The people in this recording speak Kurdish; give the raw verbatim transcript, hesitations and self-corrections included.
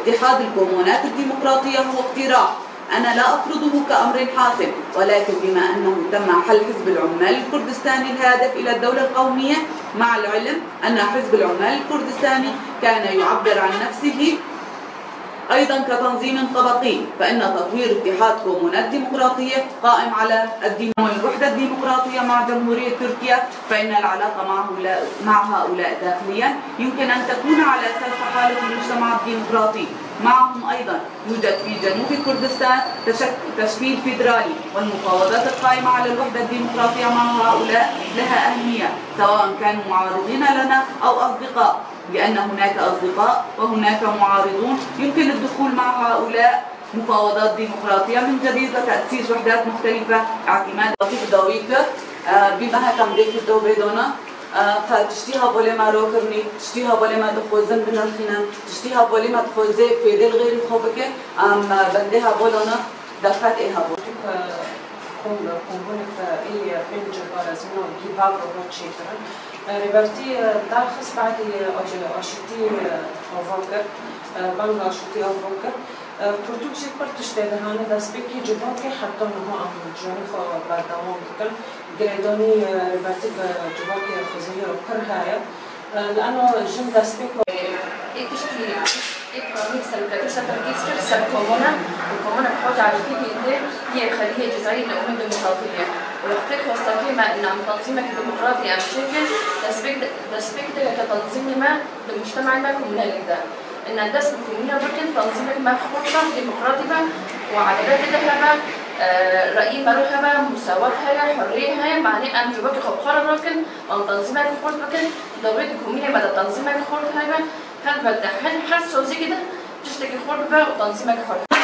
اتحاد الكومونات الديمقراطية هو اقتراح، أنا لا أفرضه كأمر حاسم، ولكن بما أنه تم حل حزب العمال الكردستاني الهادف إلى الدولة القومية، مع العلم أن حزب العمال الكردستاني كان يعبر عن نفسه أيضًا كتنظيم طبقي، فإن تطوير اتحاد كومونات ديمقراطية قائم على الديم-، والوحدة الديمقراطية مع جمهورية تركيا، فإن العلاقة مع هؤلاء، مع هؤلاء داخليًا يمكن أن تكون على أساس حالة المجتمع الديمقراطي. معهم أيضًا يوجد في جنوب كردستان تشك-، تشكيل فيدرالي، والمفاوضات القائمة على الوحدة الديمقراطية مع هؤلاء لها أهمية، سواء كانوا معارضين لنا أو أصدقاء، لأن هناك أصدقاء وهناك معارضون. يمكن الدخول مع هؤلاء مفاوضات ديمقراطية من جديد وتأسيس وحدات مختلفة، اعتماد. Latife dawî kir, e, bî me hekem dê kir dewbê dona. Fe tiştî hevalê me ro kirnî, tiştî hevalê me dixwazin binirxînin, tiştî hevalê me dixwaze fêdê li xêrî xwe bike, em bendê hevalana derfet ê heval. Kom-, kombûnek ê pênc parêzîna Gî Vavro re çêkirin. Rêbertî daxist badî aşîtî ava kir, banga aşîtî ava kir. Pirtûk jî pir tiştê dihane destpêkî civakê heta niha em jiyanê xwe berdewam dikin. Girêdanî, e, rêbertî bi civakê xwezayî re pir heye. E, li eno jin destpêk. Ê tiştî, ê kanî serokatî ser Tirkî ser, ser komûne û komûne bi xwe tarîfî dîtê yê xeliyê cezayî li Umê Demokratî ye. Wextê xwestekê me, em tanzîmeke demokratî em çêkin, destpêk de, destpêk de ke tanzîmê me di mujtemacê me komûnelî de. Înan dest bi komîna bikin, tanzîmek me xurt be, demokratî be û edalet tê de hebe, e, reyî mero hebe, musawat heye, hurriyê heye, manê em civakê xwe bi xwe re rakin, em tanzîmek xurt bikin, dawê di komînê me de tanzîmek xurt hebe, helbet di her, her saziyekê de tiştekî xurt bibe û tanzîmek xurt.